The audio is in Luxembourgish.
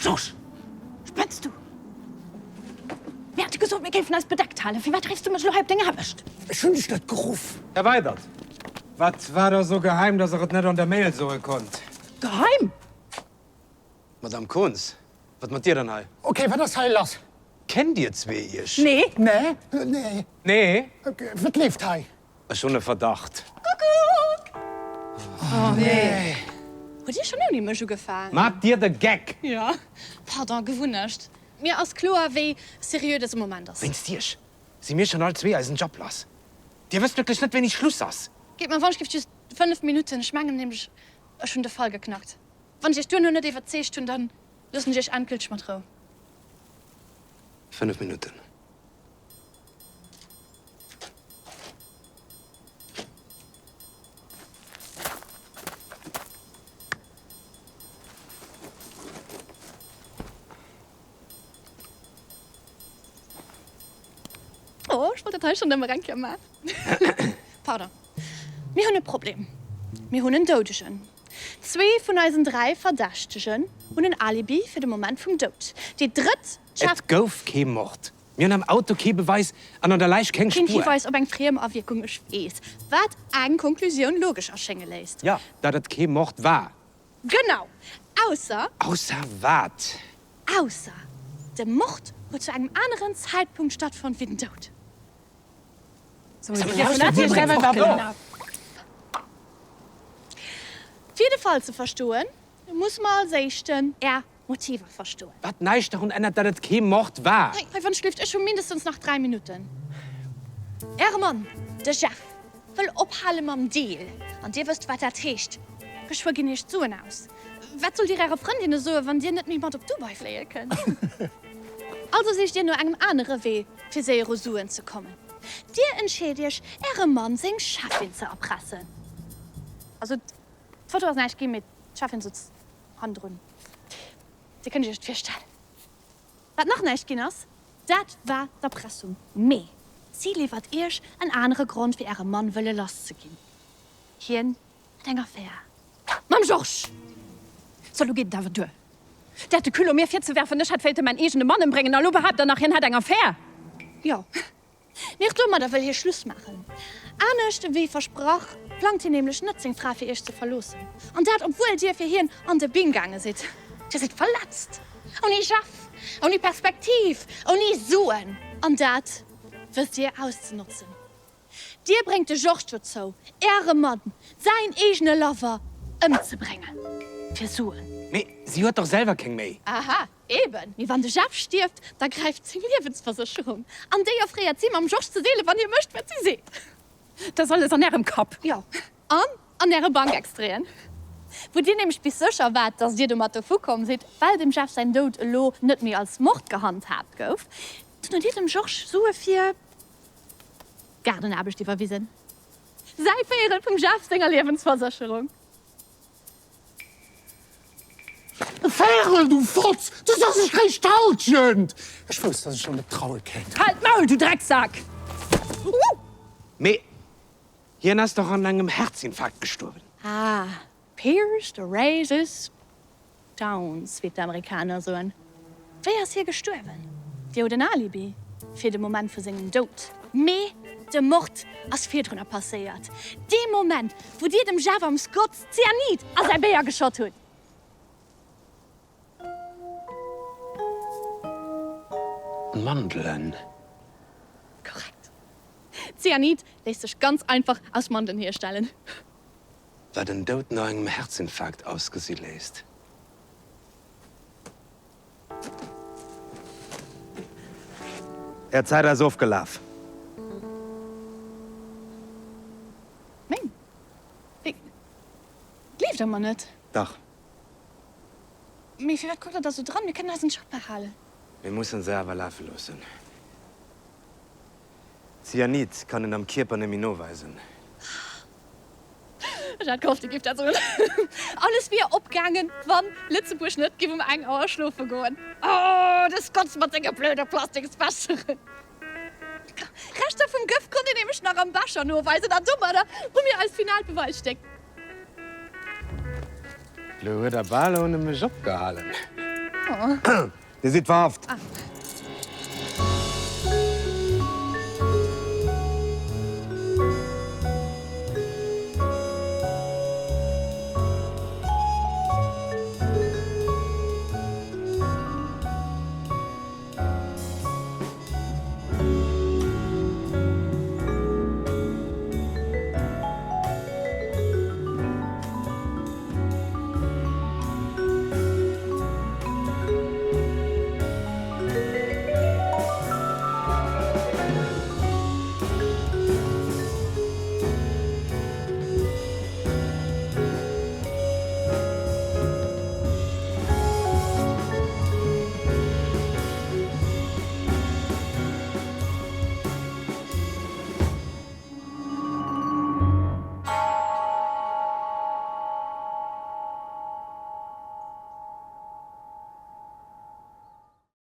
Georges, spënns du? Mir hate gesot, mir géifen eis bedeckt halen. Firwat riffs du mech elo hei op deng Aarbecht? Ech hunn dech net geruff. Här Weydert, wat war da sou geheim, dass Der et net an der Mail soe konnt? Geheim? Madame Koons, wat mat Dir dann hei? Ok, wat ass hei lass? Kennt Dir zwee Iech? Nee. Nee, nee. Nee? Wat leeft hei? Ech hunn e Verdacht. Kuckuck! Oh nee. Hutt Dir schonn ouni mech ugefaang? Maacht Dir de Geck? Jo. Pardon, Gewunnecht. Mir ass kloer, wéi seriö dëse Moment ass. Wéinst Iech si mir schonn all zwee eisen Job lass. Dir wësst wierklech net, wéini Schluss ass. Gitt mer wann ech géif just 5 Minutten. Ech mengen nämlech, ech hunn de Fall geknackt. Wann ech Iech duerno net iwwerzeegt hunn, dann loossen ech Iech endgülteg mat Rou. 5 Minutten. Oh, ech wollt dat hei schonn ëmmer eng Kéier maachen. Pardon. Mir hunn e Problem. Mir hunn en Doudegen. Zwee vun eisen 3 Verdächtegen hunn en Alibi fir de Moment vum Doud. Déi drëtt Chef. Et gouf kee Mord. Mir hunn am Auto kee Beweis an an der Läich keng Keen Spuer. Hiweis op eng Friemawierkung, ech weess. Wat eng Konklusioun logesch erschénge léisst. Jo, datt et kee Mord war. Genau. Ausser. Ausser wat? Ausser, de Mord huet zu engem aneren Zäitpunkt stattfonnt wéi den Doud. Fir de Fall ze verstoen, musse mer als éischten Är Motiver verstoen. Wat näischt dorun ännert, datt et kee Mord war. Hei, wann ech gelift, ech hu mindestens nach 3 Minutten. Äre Mann, de Jeff, wëll ophale mam Deal. An Dir wësst, wat dat heescht. Geschwë ginn Iech d'Suen aus. Wat sollt Dir Äre Frëndinne soen, wann Dir net méi mat op Dubai fléie kënnt? Also sicht Dir no engem anere Wee, fir séier u Suen ze kommen. Dir entscheet Iech, Ärem Mann seng Cheffin ze erpressen. Also, d'Foto ass näischt ginn, mee d'Cheffin sutz hannendrun. Dir kënnt Iech et virstellen. Wat nach näischt ginn ass, dat war d'Erpressung. Mee si liwwert Iech en anere Grond, fir Äre Mann wëlle lass ze ginn. Hien huet eng Affär mam Georges. So, lo geet et awer duer. Dat de Culot mir virzewerfen, ech hätt wéilte mäin eegene Mann ëmbréngen, a lo behaapt der nach, hien hätt eng Affär. Jo, mee och domadder wëll hie Schluss maachen. Anescht ewéi versprach, plangt hien nämlech net, seng Fra fir iech ze verloossen. An dat, obwuel dir fir hien an de Bing gaange sidd. Dir sidd verletzt, ouni Jeff, ouni Perspektiv, ouni Suen. An dat wësst dir auszenotzen. Dir bréngt de Georges dozou, Äre Mann, säin eegene Lover, ëmzebréngen. Fir Suen. Mee si huet dach selwer keng méi. Aha, eben. Mee wann de Jeff stierft, da gräift seng Liewensversécherung. An déi offréiert si mam Georges ze deelen, wann hie mécht, wat si seet. Dat ass alles an Ärem Kapp. Jo, an an Äre Bankextraiten, wou Dir nämlech bis sécher waart, dass Dir domat dovukomm sidd, well dem Jeff säin Doud elo net méi als Mord gehandhaabt gouf. Dunn hutt Dir dem Georges Sue fir. Gaardenaarbecht iwwerwisen. Säi Véierel vum Jeff senger Liewensversécherung. E Véierel, du Fotz! Du soss, ech kréich d'Halschent! Ech wousst, dass ech der net traue kéint. Halt d'Maul, du Drecksak! Mee hien ass dach an engem Herzinfarkt gestuerwen. Ah, Pierce the Raises Downs, wéi d'Amerikaner soen. Wéi ass hie gestuerwen? Dir hutt en Alibi fir de Moment vu sengem Doud. Mee de Mord ass virdrunner passéiert, dee Moment, wou Dir dem Jeff am Scotts Zyanid a säi Béier geschott hutt. Mandelen. Korrekt. Zyanid léisst sech ganz einfach aus Mandelen hierstellen. Wat en Doud no engem Herzinfarkt ausgesi léisst. Är Zäit ass ofgelaf. Meng? Wéi? Gleeft der mer net? Dach. Mee firwat kuckt der da sou dran? Mir kënnen eisen Job behalen. Mir mussen se awer lafe loossen. Zyanid kann een am Kierper nemmi noweisen. Ech hat gehofft, Dir giff dat soen. Alles wier opgaangen, wann Lëtzebuerg net giff um eng Auer schlofe goen. Oh, de Scotts mat senge blöde Plastiksbecheren. Reschter vum Gëft konnt een nämlech nach am Becher noweisen an domadder hu mir eist finaalt Beweisstéck. Lo huet der bal ohne mech opgehalen. Dir sidd verhaft.